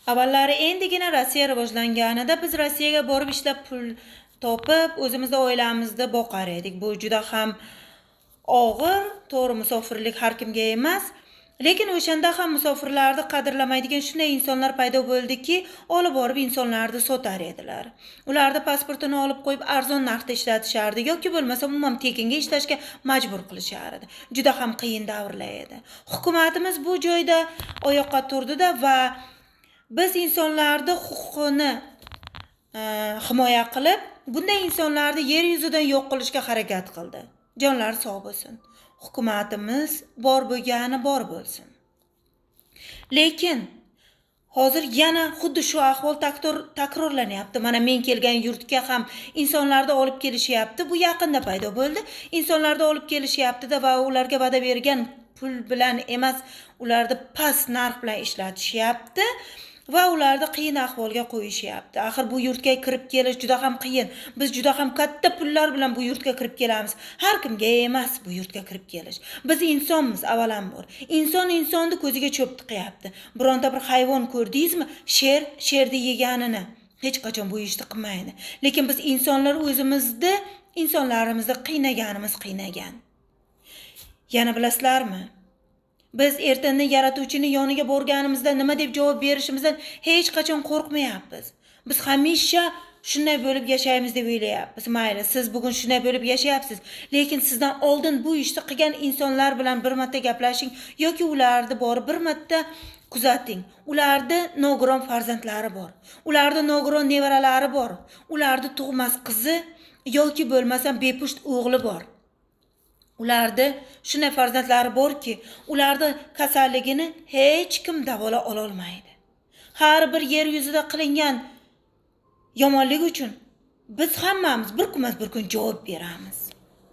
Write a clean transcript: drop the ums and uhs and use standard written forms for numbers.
Avvallari endigina Rossiya rivojlanganida biz Rossiyaga borib ishlab pul topib, o'zimizni oilamizni boqar edik. Bu juda ham og'ir, to'g'ri, musofirlik har kimga emas. Lekin o'shanda ham musofirlarni qadrlamaydigan shunday insonlar paydo bo'ldiki, olib borib insonlarni sotar edilar. Ularni pasportini olib qo'yib arzon narxda ishlatishardi yoki bo'lmasa umuman tekinga ishlashga majbur qilishardi. Juda ham qiyin davrlar edi. Hukumatimiz bu joyda oyoqqa turdida va biz insonlarni huquqini himoya qilib, bunday insonlarni yer yuzidan yo'q qilishga harakat qildi. Jonlari sog' bo'lsin. Hukumatimiz bor bo'lgani bor bo'lsin. Lekin hozir yana xuddi shu ahvol takrorlanyapti. Mana men kelgan yurtga ham insonlarni olib kelishyapti. Bu yaqinda paydo bo'ldi. Insonlarni olib kelishyapti-da va ularga va'da bergan pul bilan emas, ularni past narx bilan ishlatishyapti va ularni qiyin ahvolga qo'yishyapti. Axir bu yurtga kirib kelish juda ham qiyin. Biz juda ham katta pullar bilan bu yurtga kirib kelamiz. Har kimga emas bu yurtga kirib kelish. Biz insonmiz avvalambor. Inson insonni ko'ziga cho'p tiqyapti. Bironta bir hayvon ko'rdingizmi? Sher sherni yeganini hech qachon bu ishni qilmaydi. Lekin biz insonlar o'zimizni insonlarimizni qiynaganimiz qiynagan. Yana bilasizlarmi? Biz ertangi yaratuvchining yoniga borganimizda nima deb javob berishimizdan hech qachon qo'rqmayapmiz. Biz hamisha shunday bo'lib yashaymiz deb o'ylayapmiz. Mayli, siz bugun shunday bo'lib yashayapsiz, lekin sizdan oldin bu ishni qilgan insonlar bilan bir marta gaplashing yoki ularni borib bir marta kuzating. Ularni nogiron farzandlari bor. Ularni nogiron nevaralari bor. Ularni tug'mas qizi yoki bo'lmasam bepusht o'g'li bor. Ularni shunday farzandlari borki, ularni kasalligini hech kim davolay ololmaydi. Har bir yer yuzida qilingan yomonlik uchun biz hammamiz bir kun emas bir kun javob beramiz.